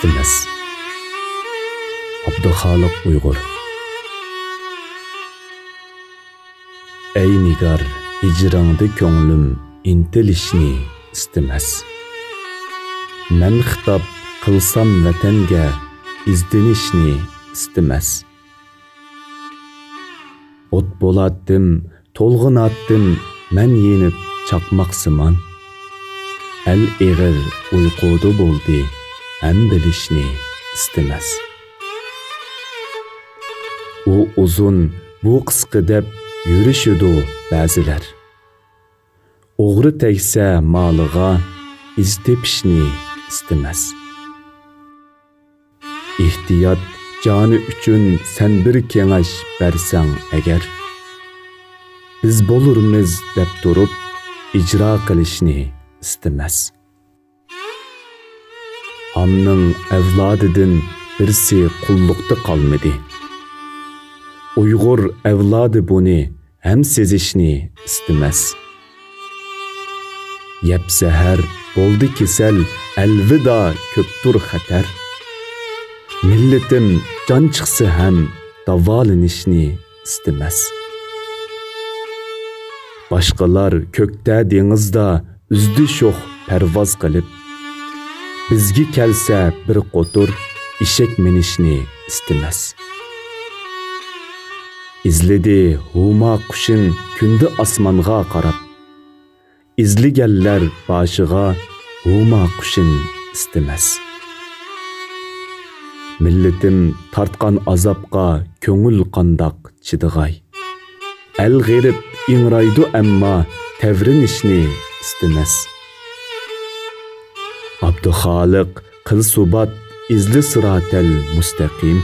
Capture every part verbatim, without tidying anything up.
ئىستىمەس. ئابدۇخالىق ئۇيغۇر. ئەي نىگار، ھىجرىڭدا كۆڭلۈم ئىنتىلىشنى ئىستىمەس. مەن خىتاب قىلسام ۋەتەنگە، ئىزدىنىشنى ئىستىمەس. ئوت بولاتتىم، تولغىناتتىم مەن يېنىپ چاقماقسىمان. ئەل ئېغىر ئۇيقۇدا بولدى، ھەم بىلىشنى ئىستىمەس. ئۇ ئۇزۇن، بۇ قىسقا دەپ يۈرۈشىدۇ بەزىلەر. ئوغرى تەگسە مالىغا، ئىز تېپىشنى ئىستىمەس. ئېھتىيات جانى ئۈچۈن سەن بىر كېڭەش بەرسەڭ ئەگەر، بىز بولۇرمىز دەپ تۇرۇپ ئىجرا قىلىشنى ئىستىمەس. ھامنىڭ ئەۋلادىدىن بىرسى قۇللۇقتا قالمىدى. ئۇيغۇر ئەۋلادى بۇنى ھەم سېزىشنى ئىستىمەس. يەپ زەھەر بولدى كېسەل، ئەلۋىدا كۆپتۇر خەتەر. مىللىتىم جان چىقسا ھەم داۋالىنىشنى ئىستىمەس. باشقىلار كۆكتە دېڭىزدا ئۈزدى شوخ پەرۋاز قىلىپ، بىزگە كەلسە بىر قوتۇر ئېشەك مىنىشنى ئىستىمەس. ئىزلىدى ھۇما قۇشىن كۈندە ئاسمانغا قاراپ، ئىزلىگەنلەر باشىغا ھۇما قۇشىن ئىستىمەس. مىللىتىم تارتقان ئازابقا كۆڭۈل قانداق چىدىغاي؟ ئەل غېرىب ئىڭرايدۇ ئەمما تەۋرىنىشنى ئىستىمەس. ئابدۇخالىق قىل سۇبات ئىزلە سىراتەل مۇستەقىم.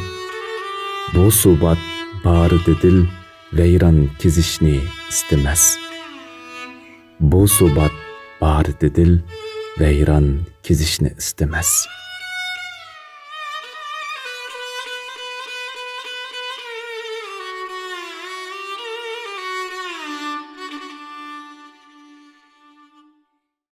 بۇ سۇبات بارىدىدىل ۋەيران كېزىشنى ئىستىمەس. بۇ سۇبات بارىدىدىل ۋەيران كېزىشنى ئىستىمەس.